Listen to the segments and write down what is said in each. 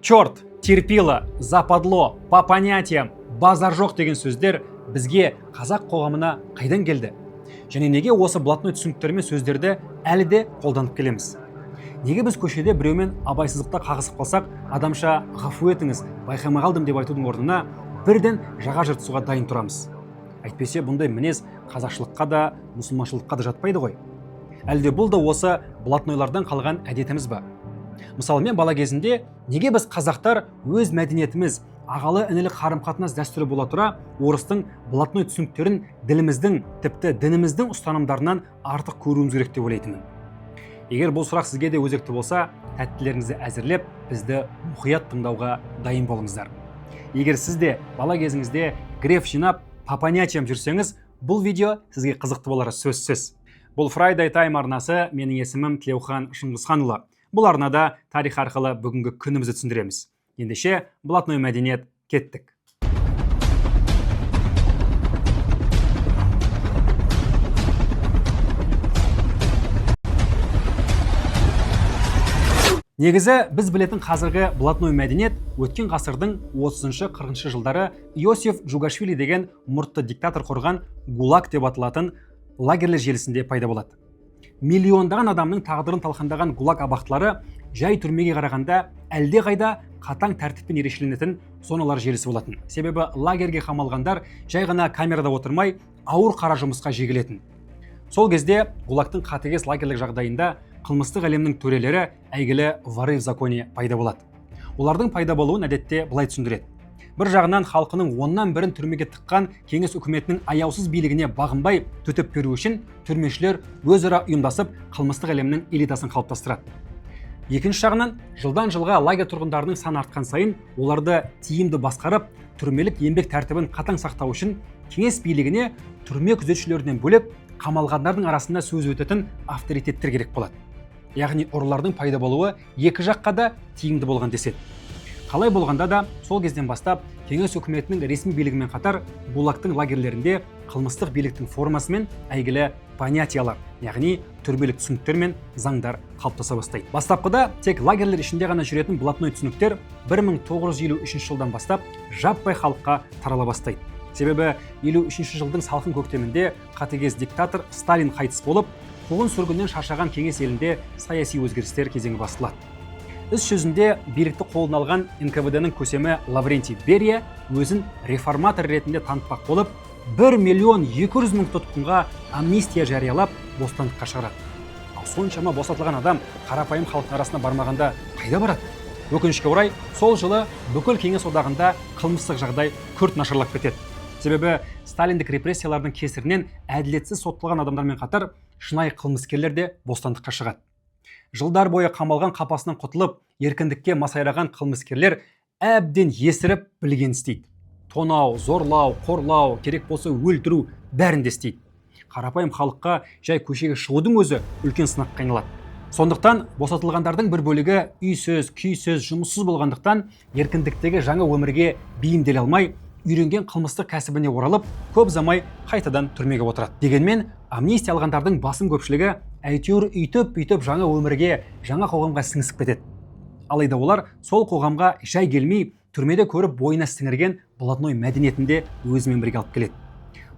Черт, терпила, западло, по понятиям, базар жоқ деген сөздер бізге, қазақ қоғамына қайдан келді? Және неге осы блатной түсініктер мен сөздерді әлі де қолданып келеміз? Неге біз көшеде біреумен абайсыздықта қағысып қалсақ, адамша «ғафу етіңіз, байқамай қалдым» деп айтудың орнына бірден жаға жыртысуға дайын тұрамыз? Әйтпесе бұндай мінез қазақшылыққа да, мұсылманшылыққа да жатпайды ғой. Әлде бұл да осы блатнойлардан қалған әдетіміз ба? Мысалы, мен бала кезімде неге біз, қазақтар, өз мәдениетіміз, ағалы інілі қарым қатынас дәстүрі бола тұра, орыстың блатной түсініктерін діліміздің, тіпті дініміздің ұстанымдарынан артық көруіміз керек деп ойлайтынмын. Егер бұл сұрақ сізге де өзекті болса, тәттілеріңізді әзірлеп, бізді мұқият тыңдауға дайын болыңыздар. Егер сіз де бала кезіңізде греф жинап, по понятиям жүрсеңіз, бұл видео сізге қызықты болары сөзсіз. Бұл Friday Time арнасы, менің есімім Тілеухан Шыңғысханұлы. Бұл арнада тарих арқылы бүгінгі күнімізді түсіндіреміз. Ендеше, блатной мәдениет, кеттік. Негізі, біз білетін қазіргі блатной мәдениет өткен ғасырдың 30-40 жылдары Иосиф Джугашвили деген мұртты диктатор құрған ГУЛАГ деп аталатын лагерьлер желісінде пайда болады. Миллиондаған адамның тағдырын талқандаған ГУЛАГ абақтылары жай түрмеге қарағанда әлдеқайда қатаң тәртіппен ерекшеленетін зоналар желісі болатын. Себебі лагерьге қамалғандар жай ғана камерада отырмай, ауыр қара жұмысқа жегілетін. Сол кезде ГУЛАГтың қатыгез лагерьлік жағдайында қылмыстық әлемнің төрелері, әйгілі воры в законе пайда болады. Олардың пайда болуын әдетте былай түсіндіреді: бір жағынан, халқының оннан бірін түрмеге тыққан кеңес үкіметінің аяусыз билігіне бағынбай төтеп беру үшін түрмешілер өзара ұйымдасып, қылмыстық әлемнің элитасын қалыптастырады. Екінші жағынан, жылдан жылға лагерь тұрғындарының саны артқан сайын оларды тиімді басқарып, түрмелік еңбек тәртібін қатаң сақтау үшін кеңес билігіне түрме күзетшілерінен бөлек қамалғандардың арасында сөз өтетін авторитеттер керек болады. Яғни ұрылардың пайда болуы екі жаққа да тиімді болған деседі. Қалай болғанда да, сол кезден бастап кеңес үкіметінің ресми билігімен қатар ГУЛАГтың лагерьлерінде қылмыстық биліктің формасымен әйгілі понятиялар, яғни түрмелік түсініктер мен заңдар қалыптаса бастайды. Бастапқыда тек лагерьлер ішінде ғана жүретін блатной түсініктер 1953 жылдан бастап жаппай халыққа тарала бастайды. Себебі 53 жылдың салқын көктемінде қатыгез диктатор Сталин қайтыс болып, қуғын сүргіннен шаршаған кеңес елінде саяси өзгерістер кезеңі басталады. Іс жүзінде билікті қолына алған НКВД-ның көсемі Лаврентий Берия өзін реформатор ретінде танытпақ болып, 1 миллион 200 мың тұтқынға амнистия жариялап, бостандыққа шығарады. Ал соншама босатылған адам қарапайым халықтың арасына бармағанда қайда барады? Өкінішке орай, сол жылы бүкіл Кеңес Одағында қылмыстық жағдай күрт нашарлап кетеді. Себебі сталиндік репрессиялардың кесірінен әділетсіз сотталған адамдармен қатар шынайы қылмыскерлер де бостандыққа шығады. Жылдар бойы қамалған қапасынан құтылып, еркіндікке масайраған қылмыскерлер әбден есіріп, білген істейді: тонау, зорлау, қорлау, керек болса өлтіру, бәрін де істейді. Қарапайым халыққа жай көшеге шығудың өзі үлкен сынаққа айналады. Сондықтан босатылғандардың бір бөлігі үйсіз күйсіз, жұмыссыз болғандықтан, еркіндіктегі жаңа өмірге бейімделе алмай, үйренген қылмыстық кәсібіне оралып, көп ұзамай қайтадан түрмеге отырады. Дегенмен амнистия алғандардың басым көпшілігі әйтеуір үйтіп бүйтіп жаңа өмірге, жаңа қоғамға сіңісіп кетеді. Алайда олар сол қоғамға жай келмей, түрмеде көріп, бойына сіңірген блатной мәдениетін де өзімен бірге алып келеді.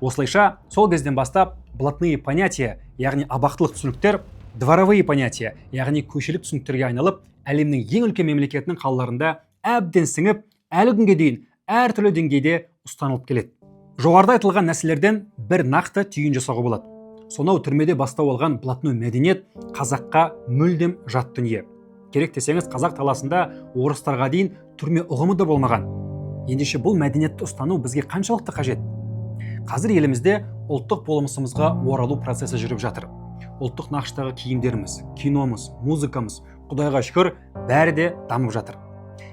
Осылайша, сол кезден бастап блатные понятия, яғни абақтылық түсініктер, дворовые понятия, яғни көшелік түсініктерге айналып, әлемнің ең үлкен мемлекетінің қалаларында әбден сіңіп, әлі күнге дейін әртүрлі деңгейде ұстанылып келеді. Жоғарыда айтылған нәрселерден бір нақты түйін жасауға болады: сонау түрмеде бастау алған блатной мәдениет қазаққа мүлдем жат дүние. Керек десеңіз, қазақ даласында орыстарға дейін түрме ұғымы да болмаған. Ендеше бұл мәдениетті ұстану бізге қаншалықты қажет? Қазір елімізде ұлттық болмысымызға оралу процесі жүріп жатыр. Ұлттық нақыштағы киімдеріміз, киномыз, музыкамыз, құдайға шүкір, бәрі де дамып жатыр.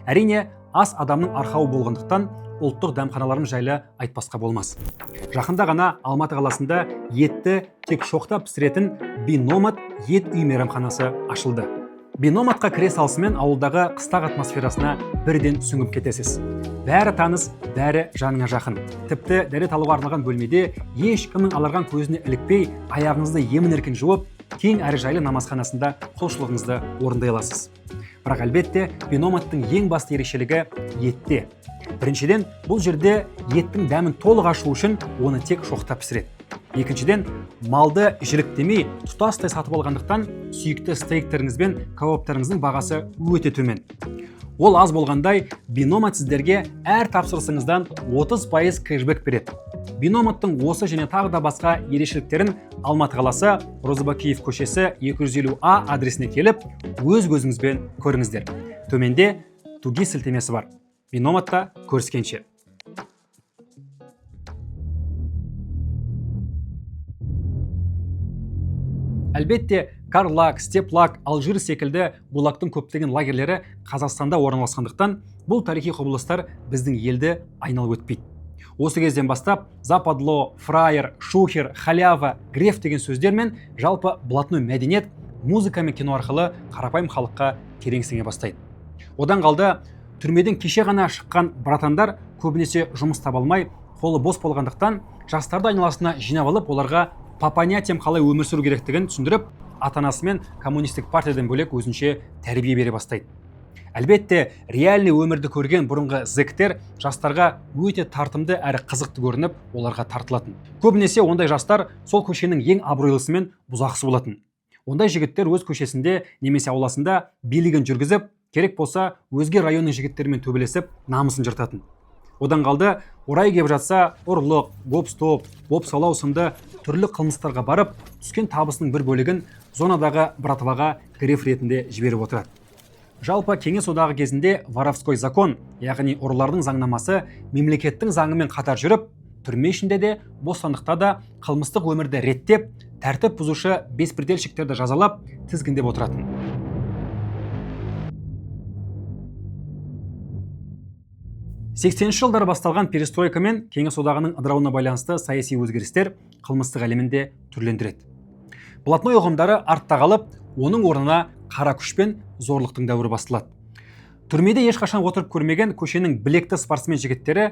Әрине, ас адамның арқауы болғандықтан, ұлттық дәмханаларымыз жайлы айтпасқа болмас. Жақында ғана Алматы қаласында етті тек шоқта пісіретін Биномад ет үй мейрамханасы ашылды. Биномадқа кіре салысымен ауылдағы қыстақ атмосферасына бірден сүңгіп кетесіз. Бәрі таныс, бәрі жаныңа жақын. Тіпті дәрет алуға арналған бөлмеде ешкімнің аларған көзіне ілікпей, аяғыңызды емін еркін жуып, кең әрі жайлы намазханасында құлшылығыңызды орындай аласыз. Бірақ, әлбетте, Биномадтың ең басты ерекшелігі етте. Біріншіден, бұл жерде еттің дәмін толық ашу үшін оны тек шоқта пісіреді. Екіншіден, малды жіліктемей тұтастай сатып алғандықтан, сүйікті стейктеріңіз бен кәуаптарыңыздың бағасы өте төмен. Ол аз болғандай, Биномад сіздерге әр тапсырысыңыздан 30% кэшбэк береді. Биномадтың осы және тағы да басқа ерекшеліктерін Алматы қаласы, Розыбакиев көшесі 250 А адресіне келіп, өз көзіңізбен көріңіздер. Төменде 2ГИС сілтемесі бар. Биномадта көріскенше! Әлбетте, Карлаг, Степлаг, Алжир секілді ГУЛАГтың көптеген лагерлері Қазақстанда орналасқандықтан, бұл тарихи құбылыстар біздің елді айналып өтпейді. Осы кезден бастап западло, фраер, шухер, халява, греф деген сөздер мен жалпы блатной мәдениет музыка мен кино арқылы қарапайым халыққа терең сіңе бастайды. Одан қалды, түрмеден кеше ғана шыққан братандар көбінесе жұмыс таба алмай, қолы бос болғандықтан, жастарды айналасына жинап алып, оларға по понятиям қалай өмір сүру керектігін түсіндіріп, ата анасы коммунистік партиядан бөлек өзінше тәрбие бере бастайды. Әлбетте, реальный өмірді көрген бұрынғы зэктер жастарға өте тартымды әрі қызықты көрініп, оларға тартылатын. Көбінесе ондай жастар сол көшенің ең абыройлысы мен бұзақысы болатын. Ондай жігіттер өз көшесінде немесе ауласында билігін жүргізіп, керек болса, өзге районның жігіттерімен төбелесіп, намысын жыртатын. Одан қалды, орай келіп жатса, ұрлық, гоп стоп, бопсалау сынды түрлі қылмыстарға барып, түскен табысының бір бөлігін зонадағы братваға греф ретінде жіберіп отырады. Жалпы, Кеңес Одағы кезінде воровской закон, яғни ұрылардың заңнамасы мемлекеттің заңымен қатар жүріп, түрме ішінде де, бостандықта да қылмыстық өмірді реттеп, тәртіп бұзушы беспредельщиктерді жазалап, тізгіндеп отыратын. 80-жылдары басталған перестройка мен Кеңес Одағының ыдырауына байланысты саяси өзгерістер қылмыстық әлемін де түрлендіреді. Блатной ұғымдары артта қалып, оның орнына қара күш пен зорлықтың дәуірі басталады. Түрмеде ешқашан отырып көрмеген көшенің білекті спортсмен жігіттері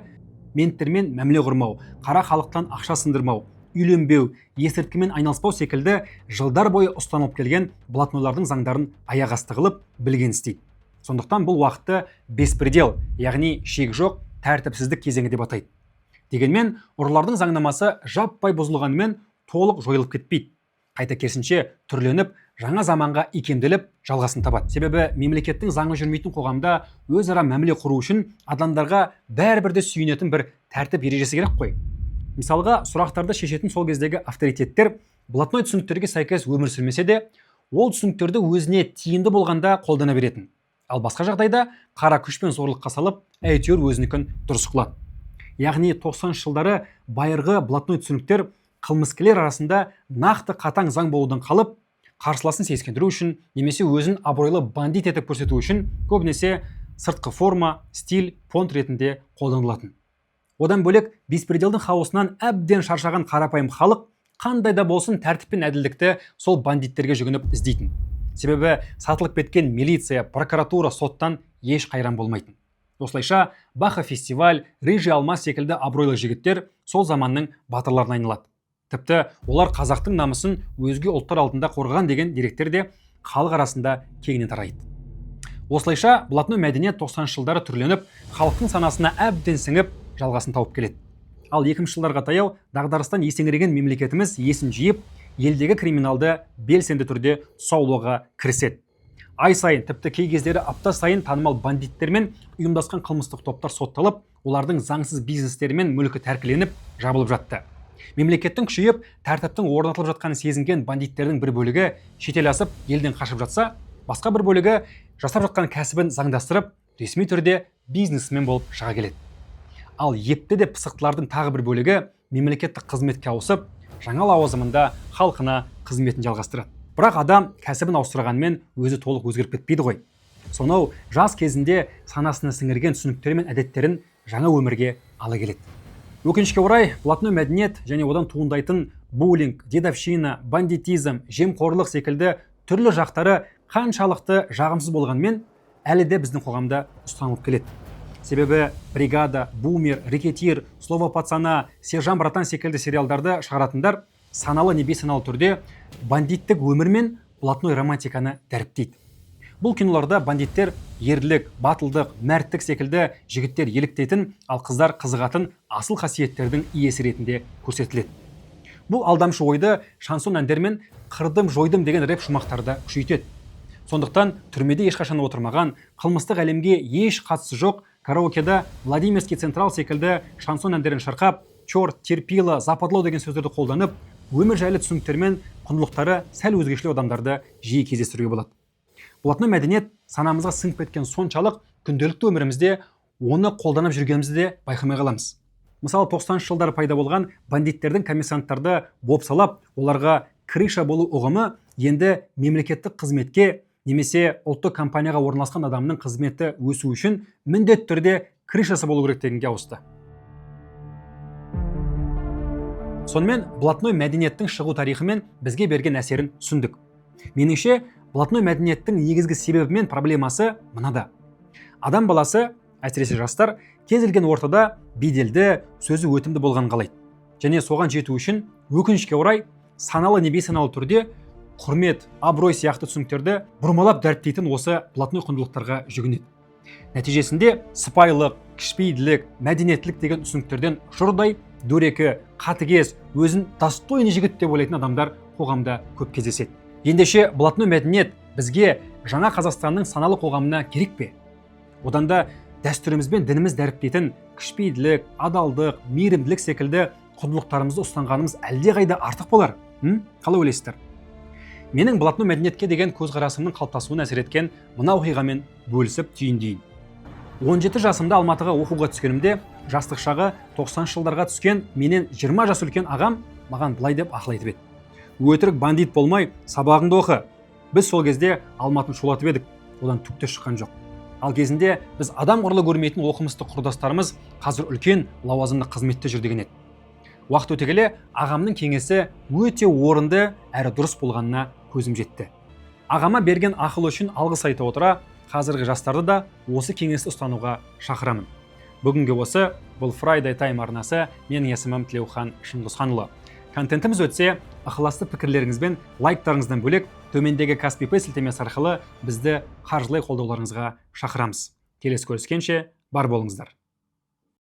менттермен мәміле құрмау, қара халықтан ақша сындырмау, үйленбеу, есірткімен айналыспау секілді жылдар бойы ұстанылып келген блатнойлардың заңдарын аяқ асты қылып, білген істейді. Сондықтан бұл уақытты беспредел, яғни шек жоқ тәртіпсіздік кезеңі деп атайды. Дегенмен ұрылардың заңнамасы жаппай бұзылғанымен, толық жойылып кетпейді. Қайта керісінше, түрленіп, жаңа заманға икемделіп, жалғасын табады. Себебі мемлекеттің заңы жүрмейтін қоғамда өзара мәміле құру үшін адамдарға бәрібір де сүйенетін бір тәртіп ережесі керек қой. Мысалға, сұрақтарды шешетін сол кездегі авторитеттер блатной түсініктерге сәйкес өмір сүрмесе де, ол түсініктерді өзіне тиімді болғанда қолдана беретін. Ал басқа жағдайда қара күш пен зорлыққа салып, әйтеуір өзінікін дұрыс қылады. Яғни 90 жылдары байырғы блатной түсініктер қылмыскерлер арасында нақты қатаң заң болудан қалып, қарсыласын сескендіру үшін немесе өзін абыройлы бандит етіп көрсету үшін көбінесе сыртқы форма, стиль, понт ретінде қолданылатын. Одан бөлек, беспределдің хаосынан әбден шаршаған қарапайым халық қандай да болсын тәртіп пен әділдікті сол бандиттерге жүгініп іздейтін. Себебі сатылып кеткен милиция, прокуратура, соттан еш қайран болмайтын. Осылайша Баха Фестиваль, Рыжий Алмаз секілді абыройлы жігіттер сол заманның батырларына айналады. Тіпті олар қазақтың намысын өзге ұлттар алдында қорғаған деген деректер де халық арасында кеңінен тарайды. Осылайша блатной мәдениет 90 жылдары түрленіп, халықтың санасына әбден сіңіп, жалғасын тауып келеді. Ал 2000 жылдарға таяу дағдарыстан есеңгіреген мемлекетіміз есін жиып, елдегі криминалды белсенді түрде тұсаулауға кіріседі. Ай сайын, тіпті кей кездері апта сайын танымал бандиттер мен ұйымдасқан қылмыстық топтар сотталып, олардың заңсыз бизнестері мен мүлкі тәркіленіп, жабылып жатты. Мемлекеттің күшейіп, тәртіптің орнатылып жатқанын сезінген бандиттердің бір бөлігі шетел асып, елден қашып жатса, басқа бір бөлігі жасап жатқан кәсібін заңдастырып, ресми түрде бизнесмен болып шыға келеді. Ал епті де пысықтылардың тағы бір бөлігі мемлекеттік қызметке ауысып, жаңа лауазымында халқына қызметін жалғастырады. Бірақ адам кәсібін ауыстырғанымен өзі толық өзгеріп кетпейді ғой. Сонау жас кезінде санасына сіңірген түсініктері мен әдеттерін жаңа өмірге ала келеді. Өкінішке орай, блатной мәдениет және одан туындайтын буллинг, дедовщина, бандитизм, жемқорлық секілді түрлі жақтары қаншалықты жағымсыз болғанымен, әлі де біздің қоғамда ұстанылып келеді. Себебі «Бригада», «Бумер», «Рэкетир», «Слово пацана», «Сержан братан» секілді сериалдарды шығаратындар саналы не бейсаналы түрде бандиттік өмір мен блатной романтиканы дәріптейді. Бұл киноларда бандиттер ерлік, батылдық, мәрттік секілді жігіттер еліктейтін, ал қыздар қызығатын асыл қасиеттердің иесі ретінде көрсетіледі. Бұл алдамшы ойды шансон әндер мен қырдым жойдым деген рэп шумақтары да күшейтеді. Сондықтан түрмеде ешқашан отырмаған, қылмыстық әлемге еш қатысы жоқ, караокеда «Владимирский Централ» секілді шансон әндерін шырқап, черт, терпила, западло деген сөздерді қолданып, өмір жайлы түсініктер мен құндылықтары сәл өзгешелеу адамдарды жиі кездестіруге болады. Блатной мәдениет санамызға сіңіп кеткен соншалық, күнделікті өмірімізде оны қолданып жүргенімізді де байқамай қаламыз. Мысалы, 90 жылдары пайда болған бандиттердің коммерсанттарды бопсалап, оларға крыша болу ұғымы енді мемлекеттік қызметке немесе ұлттық компанияға орналасқан адамның қызметі өсу үшін міндетті түрде крышасы болу керек дегенге ауысты. Сонымен, блатной мәдениеттің шығу тарихы мен бізге берген әсерін түсіндік. Меніңше, блатной мәдениеттің негізгі себебі мен проблемасы мынада: адам баласы, әсіресе жастар, кез келген ортада беделді, сөзі өтімді болғанын қалайды және соған жету үшін, өкінішке орай, саналы не бейсаналы түрде құрмет, абырой сияқты түсініктерді бұрмалап дәріптейтін осы блатной құндылықтарға жүгінеді. Нәтижесінде сыпайылық, кішіпейілділік, мәдениеттілік деген түсініктерден жұрдай дөрекі, қатыгез, өзін достойный жігіт деп ойлайтын адамдар қоғамда көп кездеседі. Ендеше, блатной мәдениет бізге, жаңа Қазақстанның саналы қоғамына керек пе? Одан да дәстүріміз бен дініміз дәріптейтін кішіпейілділік, адалдық, мейірімділік секілді құндылықтарымызды ұстанғанымыз әлдеқайда артық болар. Қалай ойлайсыздар? Менің блатной мәдениетке деген көзқарасымның қалыптасуына әсер еткен мына оқиғамен бөлісіп түйіндейін. 17 жасымда Алматыға оқуға түскенімде, жастық шағы 90 жылдарға түскен, менен 20 жас үлкен ағам маған былай деп ақыл айтып еді: «Өтірік бандит болмай, сабағыңды оқы. Біз сол кезде Алматыны шулатып едік, одан түк те шыққан жоқ. Ал кезінде біз адам құрлы көрмейтін оқымысты құрдастарымыз қазір үлкен лауазымды қызметте жүр», — деген еді. Уақыт өте келе ағамның кеңесі өте орынды әрі дұрыс болғанына көзім жетті. Ағама берген ақылы үшін алғыс айта отыра, қазіргі жастарды да осы кеңесті ұстануға шақырамын. Бүгінгі осы. Бұл Friday Time арнасы, менің есімім Тілеухан Шыңғысханұлы. Контентіміз өтсе, ықыласты пікірлеріңіз бен лайктарыңыздан бөлек, төмендегі Kaspi Pay сілтемесі арқылы бізді қаржылай қолдауларыңызға шақырамыз. Келесі көріскенше бар болыңыздар!